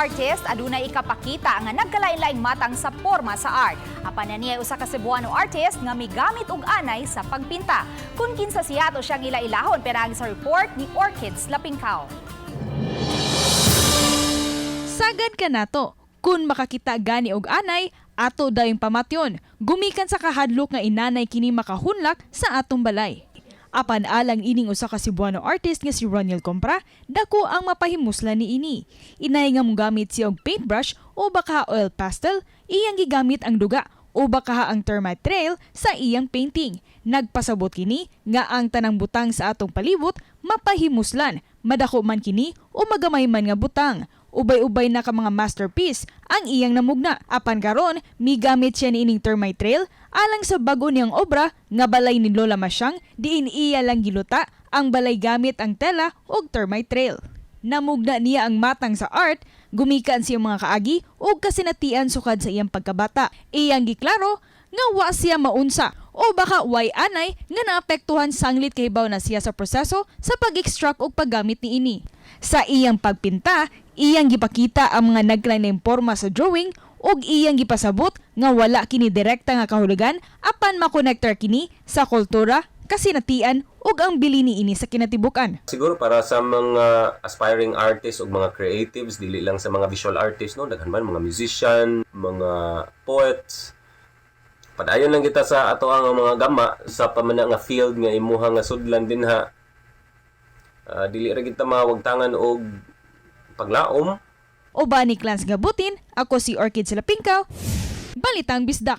artist adunay ikapakita nga nagkalain-laing matang sa porma sa art. Apan niya usa ka Cebuano artist nga migamit og anay sa pagpinta. Kung kinsa siya, ato siyang ila-ilahon pinaagi sa report ni Orchids Lapingkaw. Sagad ka nato. Kung makakita gani og anay, ato dayong pamatyon. Gumikan sa kahadlok nga inanay kini makahunlak sa atong balay. Apan alang ining usa ka Cebuano artist nga si Roniel Compra, dako ang mapahimuslan ni ini. Inay nga mogamit siya og paintbrush o baka oil pastel, iyang gigamit ang duga o baka ang termite trail sa iyang painting. Nagpasabot kini nga ang tanang butang sa atong palibot mapahimuslan, madako man kini o magamay man nga butang. Ubay-ubay na ka mga masterpiece ang iyang namugna. Apan karon, migamit siya niining termite trail alang sa bago niyang obra nga balay ni Lola Masyang, diin iya lang giluta ang balay gamit ang tela ug termite trail. Namugna niya ang matang sa art, gumikan siya mga kaagi ug kasinatian sukad sa iyang pagkabata. Iyang giklaro nga wa siya maunsa o baka way anay nga naapektuhan sanglit kahibaw na siya sa proseso sa pag-extract og paggamit niini. Sa iyang pagpinta, iyang gipakita ang mga naglain porma sa drawing ug iyang gipasabot nga wala kini direkta nga kahulugan apan makonektar kini sa kultura, kasinatian ug ang bili niini sa kinatibuk-an. Siguro para sa mga aspiring artists o mga creatives, dili lang sa mga visual artists, no, daghan man mga musician, mga poets. Padayon lang kita sa ato ang mga gama sa pamana nga field nga imuha nga sudlan dinha. Dili ra kita mawagtangan og paglaom. Uban ni Clans Gabutin, ako si Orchid Silapingkaw, Balitang Bisdak.